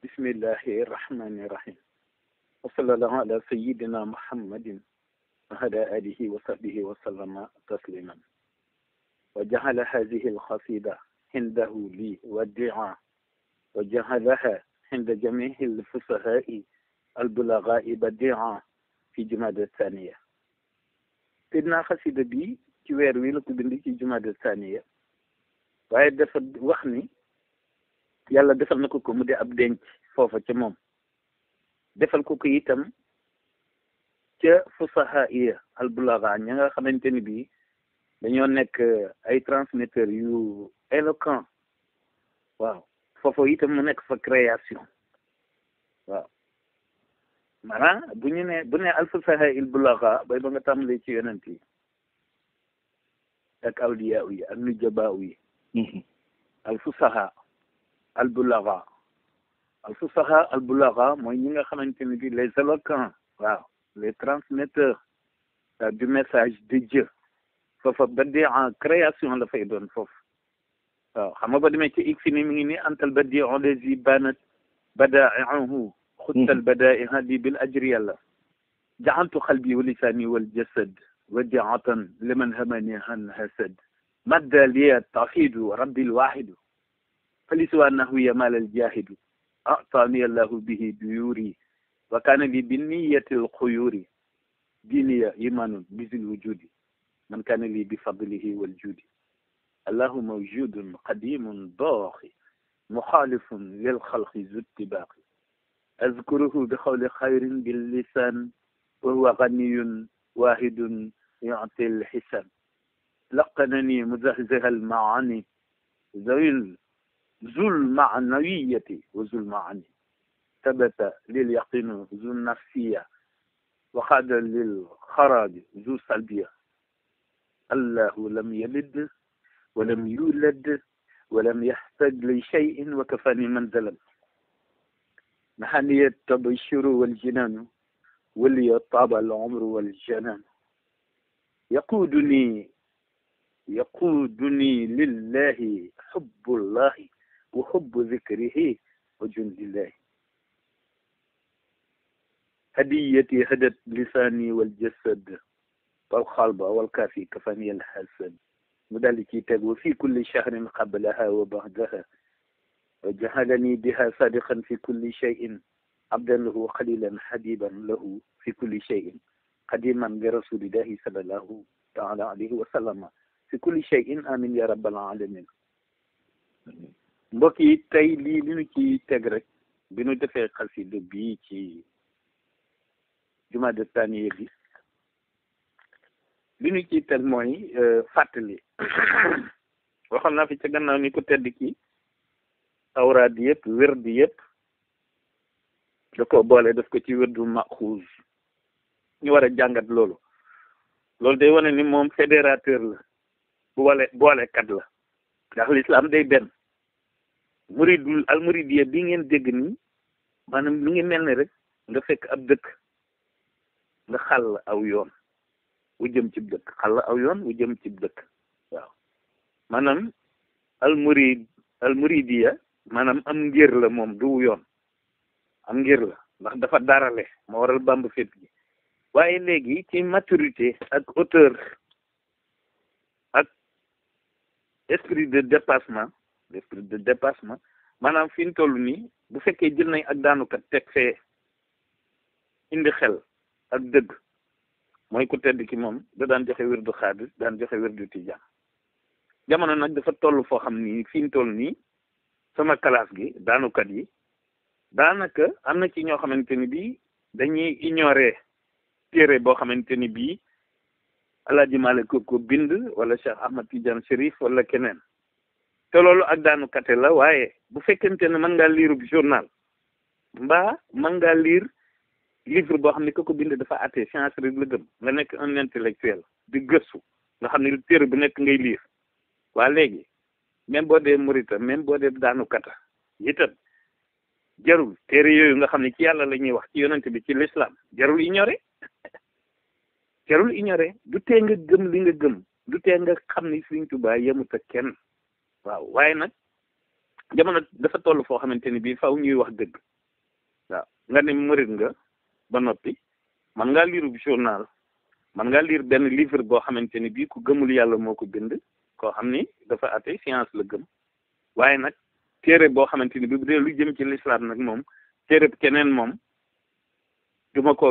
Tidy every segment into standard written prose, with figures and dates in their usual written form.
bismillahi rahmani rahim wa sallallahu ala sayyidina muhammadin wa ala alihi wa sahbihi wa sallama tasliman wa jahala hadhihi alqasida hindahu li wadi'a wa jahalaha hinda jami'i alfusaha'i albulagha'i badi'a fi jumada thaniya sidna xasida bi ci weer wi la ko bind ci jumada thaniya waaye dafa wax ni yàlla defal na ko mu di ab denc foofa ca moom defal ko itam ca fusaha iya albulaga ña nga xamante ni bii dañoo nekk ay transmetteurs yu éloquent waaw foofa itam mu nekk fa création waaw maanaam bu ne alfusaha il bulaga bay ba nga tàmbalee ci yonent yi ak awliya yi ak nujaba yi alfusaha albulaga alfusaha albulaga mooy ñi nga xamante ne bi les éloquents waaw les transmetteurs du message de Dieu foofa ba dee en création la fay doon foofu waaw xam nga ba demee ci ig fi ni mi ngi ni antal badi'u lazi banat bada'i'uhu xuttal bada'iha di bil ajri yàlla jaxantu xalbi wa lisani wal jasad wadi'atan liman hamani han hasad madda liya tawhidu rabbil wahidu فلسوى أنه يمال الجاهد أعطاني الله به ديوري وكان لي بالنية الخيور ديني إيمان بذي الوجود من كان لي بفضله والجود الله موجود قديم ضاخي مخالف للخلق ذو اتباق أذكره بقول خير باللسان وهو غني واحد يعطي الحسان لقنني مزهزه المعاني ذو المعنوية وذو المعاني ثبت لليقين ذو النفسية وخاد للخراج ذو السلبية الله لم يلد ولم يولد ولم يحتاج لشيء وكفاني منزلا نحني التبشر والجنان ولي طاب العمر والجنان يقودني لله حب الله وحب ذكره وجند الله هديتي هدت لساني والجسد والقلب والكافي كفاني الحسد مدالكي تقول في كل شهر قبلها وبعدها وجعلني بها صادقا في كل شيء عبدا له خليلا حبيبا له في كل شيء قديما برسول الله صلى الله تعالى عليه وسلم في كل شيء آمين يا رب العالمين mbokk yi tey lii li ñu ci teg rek bi ñu defee xasida bii ci jumada taniya bi li ñu ciy teg mooy fàttali waxoon naa fi ca gannaaw ni ko tedd ki awraad yëpp wérdi yëpp da ko boole daf ko ci wérdu maxuus ñu war a jàngat loolu day wane ni moom fédérateur la bu boolekat la ndax l'islam day benn almuridiya bi ngeen dégg nii maanaam lu ngi mel ni rek nga fekk ab dëkk nga xàll aw yoon wu jëm ci dëkk waaw maanaam almuridiya maanaam am ngir la moom du yoon am ngir la ndax dafa darale moo waral bamb fépp gi waaye léegi ci maturité ak hauteur ak esprit de dépassement maanaam fi ñu toll nii bu fekkee jël nañ ak daanukat teg fee indi xel ak dëgg mooy ku tedd ki moom da daan joxe wirdu xaadir daan joxe wirdu tijaan jamono nag dafa toll foo xam ni fi ñu toll nii sama classe gi daanukat yi daanaka am na ci ñoo xamante ni bii dañuy ignorer téere boo xamante ni bii Alaaji Maalik ko bind wala Cheikh Ahmad Tidiane Chérif wala keneen te loolu ak daanu kate la waaye bu fekkente ne mën ngaa lire journal mbaa mën ngaa lire livre boo xam ne ko bind dafa atte science rek la gëm nga nekk un intellectuel di gëstu nga xam ne téere bu nekk ngay lire waa léegi même boo dee murita même boo dee daanu kata itam jarul téere yooyu nga xam ne ci yàlla la ñuy wax ci yonent bi ci l'islam jarul ignorer du tee nga gëm li nga gëm du tee nga xam ni Sëriñ Tuubaa yemut ak kenn waaw waaye nag jamono dafa toll foo xamante ni bii faw ñuy wax dëgg waaw nga ne murit nga ba noppi man ngaa liirub journal man ngaa lire benn livre boo xamante ni bii ku gëmul yàlla moo ko bind koo xam ni dafa ate science la gëm waaye nag téere boo xamante ni bi bu dee lu jëm ci l'islam nag moom téere keneen moom duma ko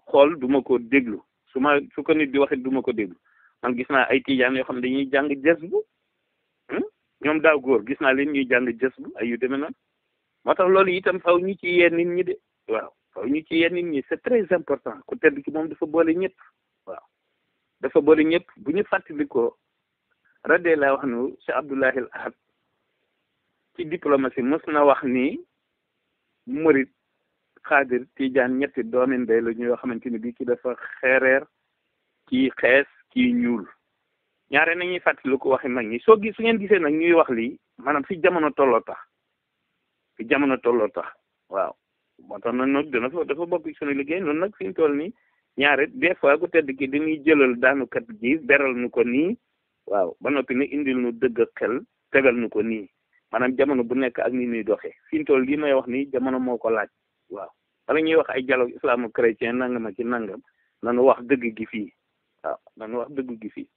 xool duma ko déglu su ko nit di waxit duma ko déglu man gis naa ay tijaan yoo xam ne dañuy jàng jës bu ñoom daaw góor gis naa leen ñuy jàng jës bu ay yu demee noonu moo tax loolu itam faw ñu ci yee nit ñi de waaw faw ñu ci yee nit ñi c'est très important ku tedd ki moom dafa boole ñëpp waaw dafa boole ñëpp bu ñu fàttalikoo radee laa wax nu Cheikh Abdoulahi al Ahad ci diplomatie mos na wax ni murit xaadir tijaan ñetti doomi ndey la ñu yoo xamante ni bii ki dafa xeereer kii xees kii ñuul ñaare nañuy fàttali ko waxi mag ñi su ngeen gisee nag ñuy wax lii maanaam fi jamono tolloo tax waaw moo tax nag noonu dafa bokk suñu liggéey noonu nag fi ñu toll nii ñaare des fois ku tedd ki dañuy jëlal daanukat ji beral nu ko nii waaw ba noppi ne indil nu dëgg xel tegal nu ko nii maanaam jamono bu nekk ak ni ñuy doxee fi ñu toll lii may wax nii jamono moo ko laaj waaw wala ñuy wax ay dialogue islamo-chrétien nangam ak ci nangam nanu wax dëgg gi fii waaw nanu wax dëgg gi fii